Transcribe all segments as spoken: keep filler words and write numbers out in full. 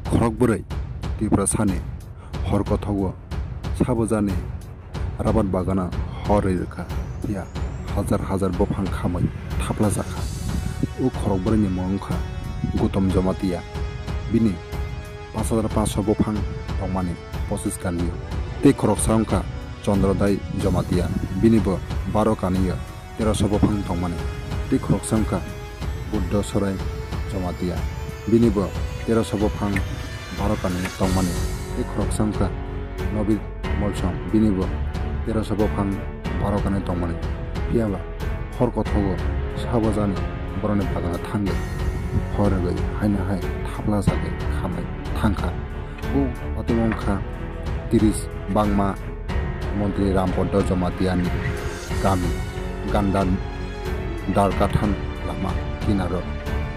Khorok bwrwi Tiprasani hor kothogo sabajani rabar bagana hor rwi rwkha, phiya hajar hajar buphang khamwi thaplajakha. O khorok bwrwini mung wngkha Gutom Jamatia, bini pash hajar pash sho buphang tongmani pochis kanio. Tei khoroksa wngkha Chondrodai Jamatia, bini bo baro kanio. Teroso buphang tongmani. Tei khoroksa wngkha Buddho Sorai Jamatia, bini bo teroso buphang baro kani tongmani. Tei khoroksa wngkha Nobir Molsong, bini bo teroso buphang baro kani tongmani. Phiyaba hor kothogo sabajani borokni bagana thangwi hor rwgwi haino hai thaplajagwi khamwi thangkha. O patwmwng kha tiris bangma montri Rampodo Jomatiani kami Gandar Darkathan lama kinaro.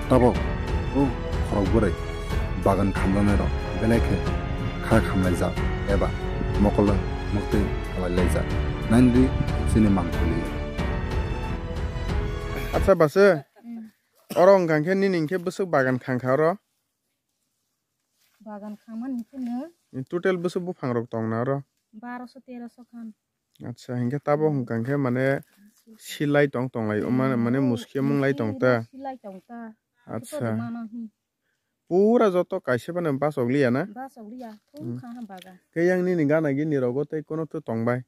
Tabok o khorok bwrwi bagan khamjaknairok belai khe kha khamlaijak eba mokolo muktwi kwlailaijak. Nainri chini mangpili. Acha base, oro wngkha khe nini hinkhe bwswk bagan khangkha oro? Bagan khangmani hinkhe no. Total bwswk buphang rok tong na oro? Baroso teroso khan. Acha, hinkhe tabok hwnkha khe mane silai tong tonglai, mane, mane muskhe munglai tong ta. Silai tong ta. Acha. Pura joto kaisa phano bachok liya na? Bachok liya, thung kha ha bagan. Khe yang nini gana gini rogo tei kono to tong bai?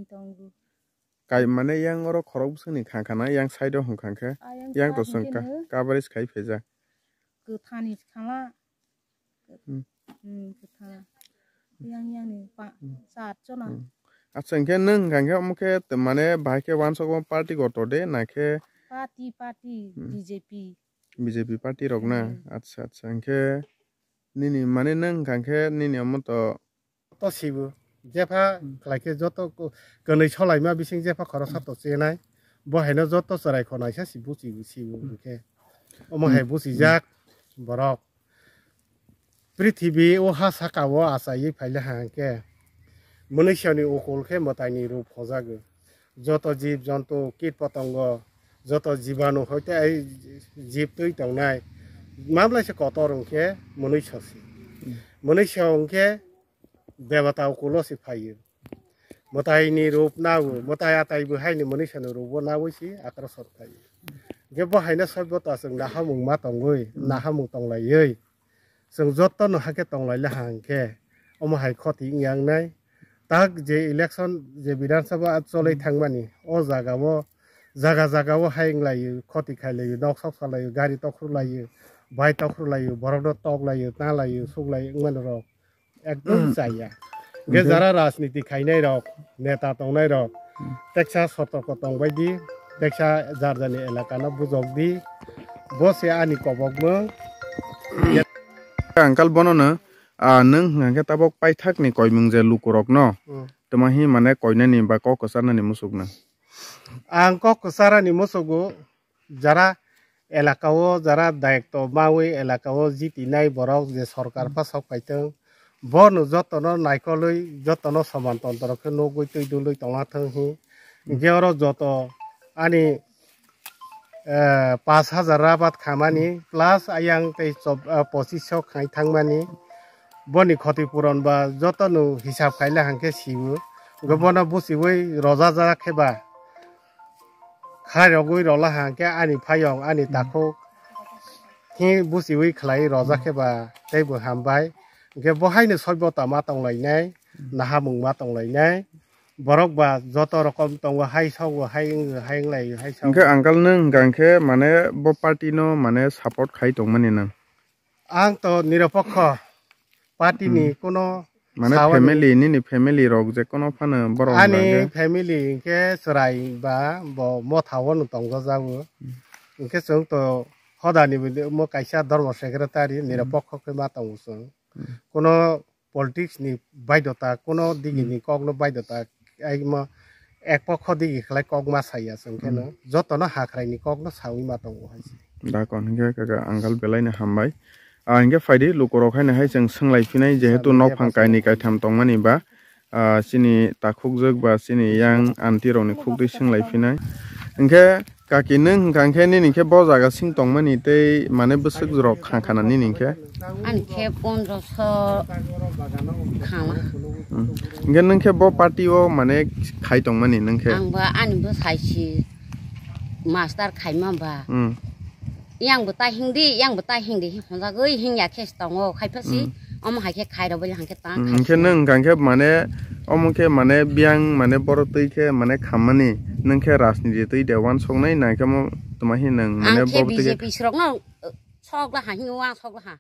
Tongo. Kai mane yang oro khorok bwswkni kha kha na, yang side o hwnkha khe, yang to song coverage khai phaijak. Kwthani khala. Hmm. Hmm, kwthang. Yang, yang ni pa, hmm, sa atjona. Hmm. Acha, hinkhe nwng hwnkha khe omo khe mane bahai khe wansok party kotor de, na khe? Party, party, hmm. B J P. B J P party rok na? Hmm. Acha, acha, hinkhe nini mane nwng hwnkha khe nini omo to To sibu, jepha khlai khe joto ko-, kwnwi solaima bising jepha khoroksa to chenai, bo haino joto chwrai khonai sa si buchi sibu hinkhe. Omo hai buchijak borok. Prithibi o ha saka o achaiwi phaile ha hinkhe, mwnwisani ukul khe mwtaini rup hojago. Joto jib jontu, kit potongo, joto jibanu hoite ai jib twi tongnai, mamlaisa kotor hinkhe mwnwiso si. Mwnwiso hinkhe debata ukulo si phaio. Mwtaini rup nao, mwtai atai bo haini mwnwisano rup o nawi si akrosor phaio. Hinkhe bo haino soibota chwng nahamung ma tongwi, nahamung tonglaiwi, chwng jotono hakhe tonglaila ha hinkhe, omo hai khoti wngya wngnai. Tak je election, je Bidhan Sabha cholwi thangmani, o jaga o, jaga jaga o hai wnglaio, khoti khailaio, nok sok salaio, gari tokhru laio, bai tokhru laio, borokno tok laio, ta laio, suk laio wngmani rok. Ekdom chaya. Hwnkhe jara rajniti khainai rok, neta tongnai rok, teksa sotorko tongbai di, teksa jar jarni elaka no bujok di. Bo se ani kobokno. Angkal bono no, ah, nwng hwnkha khe tabok paithak ni koimung je luku rok no. Hmm. Tuma hi mane koinani ba kok kwcharnani musuk no. Ang kok kwcharani musugo jara elaka o jara dayikto mawi elaka o jitinai borok je sorkar pha sok paitwng, bono jotono naikolwi jotono soman tontro khe nugwi twi dulwi tongna thwng hi. Hinkhe oro joto ani, eh, pash hajar rabat khamani plus ayang tei chob-, eh, pochis so khai thangmani, boni khoti puron ba jotono hisab khaile hangkhe siwo. Hinkhe bono buchiwi rojajak khe ba khairogwi rola hangkhe ani phayong, ani takhuk hi buchiwi khlai rojak khe ba teibo hambai. Hinkhe bo haino soibota ma tonglainai, nahamung ma tonglainai. Borok ba joto rokom tongo, hai sogo, hai wng, hai wnglaio, hai sogo. Hinkhe uncle nwng hwnkha hinkhe mane bo party no mane support khai tongmani nwng? Ang to nirapokho party ni kuno mane family, nini family rok je kono phano borok ani family hinkhe chwrai ba bo motha o no tongjajago. Hinkhe chwng to hodani bo kaisa dharma secretary nirapokho khe ma tongo chwng. Kuno politics ni baidota, kuno digi ni kok no baidota, ai mo ek pokho digi khlai kok ma saya chwng khe no joto no hakrai ni kok no sawi ma tongo hai se. Da kon hinkhe kaka uncle belai no hambai. Ah, hinkhe phaidi luku rok haino hai chwng swnglai phinai, jehetu nok phang kainwi kaitham tongmani ba, ah, chini takhukjwk ba chini yang aunty rok ni khukdwi swnglai phinai. Hinkhe Kaki, nwng hwnkha khe nini khe bo jaga sing tongmani tei mane bwswk rok kha khana nini khe? Ani khe pondroso khama. Hmm. Hwnkhe nwng khe bo party o mane khai tongmani nwng khe? Ang ba ani bwsai si master khaima ba. Hmm. Yang bo ta hingdi, yang bo ta hingdi, honjagwi hingya khe tongo, khai pha si, Hmm. omo hai khe khai rw bali hang khe tang Hmm, khai hwnkhe si. Nwng hwnkha khe mane, omo khe mane biyang mane borok twi khe mane khammani, nwng khe rajniti twi de uansuknai, nang khe mo tuma hi nwng mane Ang khe borok twi khe B J P srok no, uh, sok la ha, hing uang sok la ha.